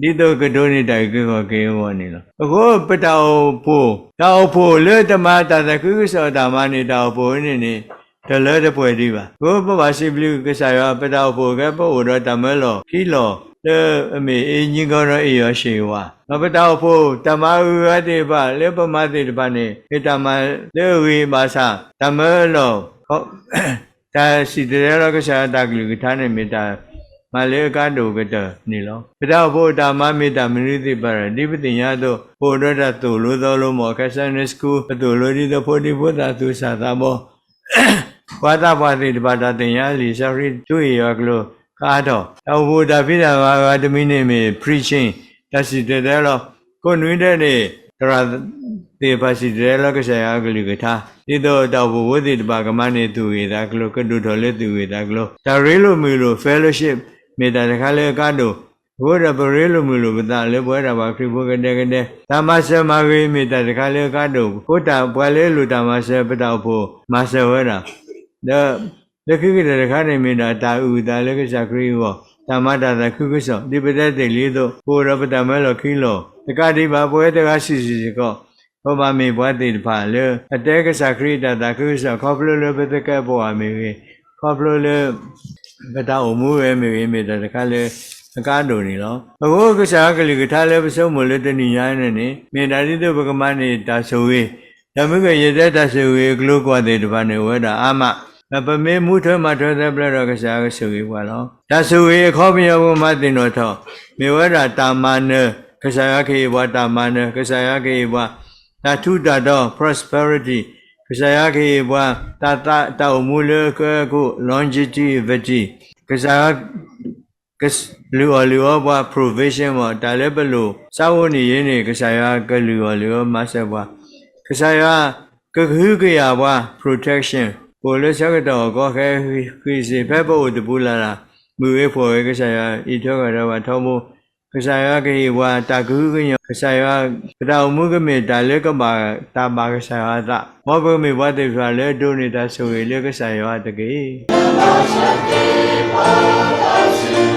ဒ်သိးကဒိးန့ၢ်တၢ်အုၣ်က့ၤခီၣ်က့ၤအဂီၢ်န့ၣ်လီၤ. အဃိပတၢ်အိၣ်ဖှိၣ်, တၢ်အိၣ်ဖှိၣ်လၢတမၤတၢ်သးခုကစီၣ်အတၢ်မၤန့ၣ် တၢ်အိၣ်ဖှိၣ်ဝဲန့ၣ်န့ၣ် တလၢတပှဲၤဒံးဘၣ်. အဃိပဘၣ်စံးဘျုးကစၢ်ယွၤ ပတၢ်အိၣ်ဖှိၣ်ကဲ ပအိၣ်ဒီးတၢ်မၢလီၢ်ခံလီၢ် လၢအမ့ၢ်အ့ၣ်ညံကီဒီးအ့ၣ်ယီၤရှ့ၣ်ဝၣ်, ဒီးပတၢ်အိၣ်ဖှိၣ် တၢ်မၤအဂုၤအဂၤသ့ၣ်တဖၣ်လၢပမၤသ့ၣ်တဖၣ်န့ၣ် မ့ၢ်တၢ်မၤလၢအဂ့ၤဘၣ်ဆၣ် တၢ်မၢလီၢ် တၢ်စံၣ်တဲၤတဲလီၤကစၢ်ယွၤတၢ်ကလုၢ်ကထါန့ၣ် မ့ၢ်တၢ်မၤလၢအကါဒိၣ်ကတၢၢ်န့ၣ်လီၤ. ပတၢ်အိၣ်ဖှိၣ်အတၢ်မၤမ့ၢ်တၢ်မနုၤသ့ၣ်တဖၣ်ဒီး ဒ်ပသ့ၣ်ညါအသိး ပအိၣ်ဒီးတၢ်သိၣ်လိသီလိ မ်အခဲ Sunday School ပသိၣ်လိဒ်သိးဖိဒံဖိသၣ်သူၣ်စၢ်သးဘီ ပှၤသးပှၢ်သ့ၣ်တဖၣ် တၢ်သ့ၣ်ညါလံာ်စီဆှံ ထူအ့ၣ်ယွၤအကျိၤကအါထီၣ်, တၢ်အိၣ်ဖှိၣ်တၢ်ဖံးတၢ်မၤအဂၤတမံၤန့ၣ်မ့ၢ် preaching တၢ်စံၣ်တဲၤတဲလီၤ, ခိၣ်နူာ်ဒဲးန့ၣ် သရၣ်သ့ၣ်တဖၣ်စံၣ်တဲၤတဲလီၤကစၢ်ယွၤအကလုၢ်ကထါ, ဒ်သိးတၢ်အိၣ်ဖှိၣ်ဖိသ့ၣ်တဖၣ်ကမၤန့ၢ်သူၣ်ဂ့ၤသးကျိၤ ကဒိၣ်ထီၣ်လၢသူၣ်ဂ့ၤသးကျိၤ, တၢ်ရ့လိာ်မုာ်လိာ် fellowship မ့ၢ်တၢ်တခါလၢအကါဒိၣ်, အဃိဒီးပရ့လိာ်မုာ်လိာ်ပသးလၢပဝဲဒၣ်ပှၤခရံာ်ဖိကဒဲကဒဲ, တၢ်မၤစၢၤမၤဂ့ၤမ့ၢ်တၢ်တခါလၢအကါဒိၣ်, အဃိတၢ်ပှၤလၢအလိၣ်တၢ်မၤစၢၤ ပတၢ်အိၣ်ဖှိၣ်မၤစၢၤဝဲဒၣ်, ဒီး လၢခံကတၢၢ်တခါန့ၣ်မ့ၢ်ဒၣ်တၢ်အုၣ်အသးလၢကစၢ်ခရံာ်အဂီၢ်, တၢ်မၤတၢ်သးခုကစီၣ် ဒ်ပတဲတ့ၢ်လံအသိး, ပအိၣ်ဒီးပတၢ်မၢလီၢ်ခံလီၢ်, တကးဒံးဘၣ် ပဝဲတဂၤစုာ်စုာ်စ့ၢ်ကီး, ပဘၣ်မ့ၢ်ပှၤသ့ၣ်တဖၣ်လၢ အတဲကစၢ်ခရံာ်အတၢ်သးခုကစီၣ် ခီဖျိလၢပသကဲးပဝးမ့ၢ်ဂ့ၤ, ခီဖျိလၢ ပတၢ်အိၣ်မူဝဲမ့ၢ်ဂ့ၤ မ့ၢ်တၢ်တခါလၢအကါဒိၣ်န့ၣ်လီၤ. အဃိကစၢ်ယွၤကလုၢ်ကထါလၢပဆိကမိၣ်လၢတနံၤညါအံၤန့ၣ်န့ၣ် မ့ၢ်ဒၣ်ဒ်သိးပကမၤန့ၢ်တၢ်ဆိၣ်ဂ့ၤ, ဒီးမ့ၢ်ကယတဲတၢ်ဆိၣ်ဂ့ၤအကျိၤကွၢ်သ့ၣ်တဖၣ်န့ၣ် အိၣ်ဝဲဒၣ်အါမး ဒီးပမ့ၢ်မူထၢမၤထွဲသၢပျၢၤဒီး ကစၢ်ယွၤကဆိၣ်ဂ့ၤပှၤလီၤ. တၢ်ဆိၣ်ဂ့ၤအခီပညီပကမၤသ့ၣ်နီၣ်ထီၣ်, မ့ၢ်ဝဲဒၣ်တၢ်မၤနၢၤ, ကစၢ်ယွၤကဟ့ၣ်ပှၤတၢ်မၤနၢၤ, ကစၢ်ယွၤကဟ့ၣ်ပှၤ တၢ်ထူးတၢ်တီၤ prosperity, ကစၢ်ယွၤကဟ့ၣ်ပှၤ တၢ်သးတၢ်အိၣ်မူလၢအကၢအခိၣ် longevity, ကစၢ်ယွၤ ကလုၢ်အီၣ်လုၢ်အီပှၤ provision မ့ၢ် တၢ်လၢပလိၣ် စးဝိးနံၣ်ယံၤန့ၣ် ကစၢ်ယွၤကလုၢ်အီၣ်လုၢ်အီမၤစၢၤပှၤ, ကစၢ်ယွၤကကဟုကယာ်ပှၤ protection, အိၣ်လၢဆၢကတီၢ်အကီအခဲဃံးစ့ၢ် ဖဲပအိၣ်တပူၤလၢ်လၢ်, မုၢ်ဂ့ၤဖှီၣ်ဂ့ၤ ကစၢ်ယွၤအံးထွဲကွၢ်ထွဲပှၤထီဘိ, ကစၢ်ယွၤကဟ့ၣ်ပှၤတၢ်ကဟုကညီၢ်, ကစၢ်ယွၤပတၢ်အိၣ်မူကမ့ၢ်တၢ်လၢကဘၣ်တၢ်ဘၣ်ကစၢ်ယွၤအသး, မ်ပကမ့ၢ်ပှၤသ့ၣ်တဖၣ်လၢအဒိးန့ၢ်တၢ်ဆိၣ်ဂ့ၤလၢကစၢ်ယွၤတက့ၢ်.